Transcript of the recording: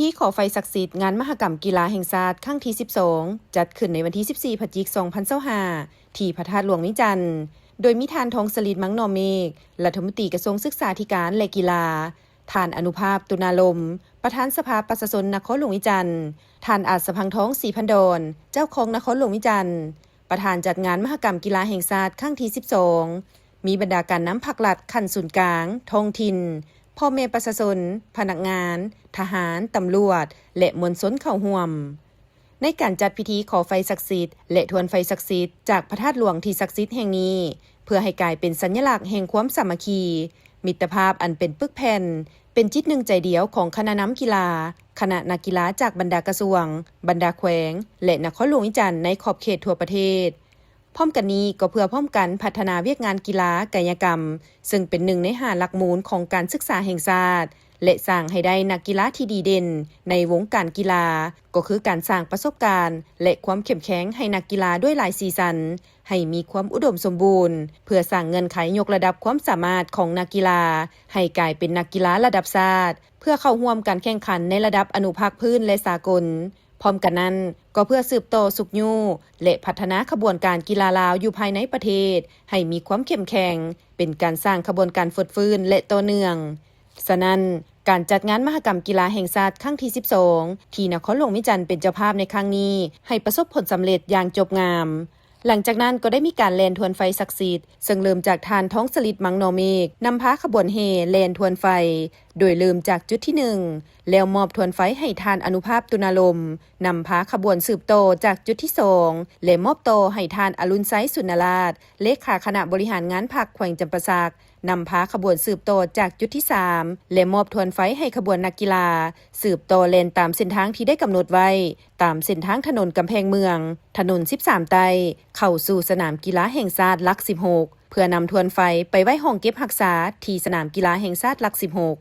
ທີ່ຂໍໄຟສັກສິດ ງານມະຫະກຳກິລາແຫ່ງຊາດຄັ້ງທີສິບສອງ ຈັດຂຶ້ນໃນວັນທີສິບສີ່ ພະຈິກ ສອງພັນຊາວຫ້າ ທີ່ພະທາດຫຼວງວຽງຈັນ ໂດຍມີທ່ານ ທອງສະລິດ ມັງນໍເມກ ລັດຖະມົນຕີກະຊວງສຶກສາທິການ ແລະ ກິລາ, ທ່ານ ອະນຸພາບ ຕຸນາລົມ ປະທານສະພາປະຊາຊົນນະຄອນຫຼວງວຽງຈັນ, ທ່ານ ອາດສະພັງທອງ ສີພັນດອນ ເຈົ້າຄອງນະຄອນຫຼວງວຽງຈັນ, ປະທານຈັດງານມະຫະກຳກິລາແຫ່ງຊາດຄັ້ງທີສິບສອງ, ມີບັນດາການນຳພັກລັດຂັ້ນສູນກາງ, ທ້ອງຖິ່ນ, ພໍ່ແມ່ປະຊາຊົນ, ພະນັກງານ, ທະຫານ, ຕຳຫຼວດ ແລະ ມວນຊົນເຂົ້າຮ່ວມ. ໃນການຈັດພິທີຂໍໄຟສັກສິດ ແລະ ທວນໄຟສັກສິດຈາກພະທາດຫຼວງທີ່ສັກສິດແຫ່ງນີ້ ເພື່ອໃຫ້ກາຍເປັນສັນຍະລັກແຫ່ງຄວາມສາມັກຄີ, ມິດຕະພາບອັນເປັນປຶກແຜ່ນ, ເປັນຈິດໜຶ່ງໃຈດຽວຂອງຄະນະນຳກິລາ, ຄະນະນັກກິລາຈາກບັນດາກະຊວງ, ບັນດາແຂວງ ແລະ ນະຄອນຫຼວງວຽງຈັນໃນຂອບເຂດທົ່ວປະເທດ. ພ້ອມກັນນີ້ກໍເພື່ອພ້ອມກັນພັດທະນາວຽກງານກິລາກາຍະກຳ, ເຊິ່ງເປັນໜຶ່ງໃນຫ້າຫຼັກມູນຂອງການສຶກສາແຫ່ງຊາດ ແລະ ສ້າງໃຫ້ໄດ້ນັກກິລາທີ່ດີເດັ່ນໃນວົງການກິລາ, ກໍຄືການສ້າງປະສົບການ ແລະ ຄວາມເຂັ້ມແຂງໃຫ້ນັກກິລາດ້ວຍຫຼາຍສີສັນ, ໃຫ້ມີຄວາມອຸດົມສົມບູນ, ເພື່ອສ້າງເງື່ອນໄຂຍົກລະດັບຄວາມສາມາດຂອງນັກກິລາ ໃຫ້ກາຍເປັນນັກກິລາລະດັບຊາດ, ເພື່ອເຂົ້າຮ່ວມການແຂ່ງຂັນໃນລະດັບອະນຸພາກພື້ນ ແລະ ສາກົນ. ພ້ອມກັນນັ້ນ, ກໍເພື່ອສືບຕໍ່ຊຸກຍູ້ ແລະ ພັດທະນາຂະບວນການກິລາລາວຢູ່ພາຍໃນປະເທດໃຫ້ມີຄວາມເຂັ້ມແຂງ, ເປັນການສ້າງຂະບວນການຟົດຟື້ນ ແລະ ຕໍ່ເນື່ອງ. ສະນັ້ນ, ການຈັດງານມະຫະກຳກິລາແຫ່ງຊາດຄັ້ງທີສິບສອງ ທີ່ນະຄອນຫຼວງວຽງຈັນເປັນເຈົ້າພາບໃນຄັ້ງນີ້ ໃຫ້ປະສົບຜົນສຳເລັດຢ່າງຈົບງາມ. ຫຼັງຈາກນັ້ນກໍໄດ້ມີການແລ່ນທວນໄຟສັກສິດ, ເຊິ່ງເລີ່ມຈາກທ່ານ ທອງສະລິດ ມັງນໍເມກ ນຳພາຂະບວນແຫ່ແລ່ນທວນໄຟ, ໂດຍເລີ່ມຈາກຈຸດທີໜຶ່ງ ແລ້ວມອບທວນໄຟໃຫ້ທ່ານ ອະນຸພາບ ຕຸນາລົມ ນຳພາຂະບວນສືບຕໍ່ຈາກຈຸດທີສອງ ແລະ ມອບຕໍ່ໃຫ້ທ່ານ ອະລຸນໄຊ ສຸນນະລາດ ເລຂາຄະນະບໍລິຫານງານພັກແຂວງຈຳປາສັກ ນຳພາຂະບວນສືບຕໍ່ຈາກຈຸດທີສາມ ແລະ ມອບທວນໄຟໃຫ້ຂະບວນນັກກິລາ ສືບຕໍ່ແລ່ນຕາມເສັ້ນທາງທີ່ໄດ້ກຳນົດໄວ້, ຕາມເສັ້ນທາງຖະໜົນກຳແພງເມືອງ, ຖະໜົນສິບສາມໃຕ້, ເຂົ້າສູ່ສະໜາມກິລາແຫ່ງຊາດຫຼັກສິບຫົກ ເພື່ອນຳທວນໄຟໄປໄວ້ຫ້ອງເກັບຮັກສາທີ່ສະໜາມກິລາແຫ່ງຊາດຫຼັກສິບຫົກ.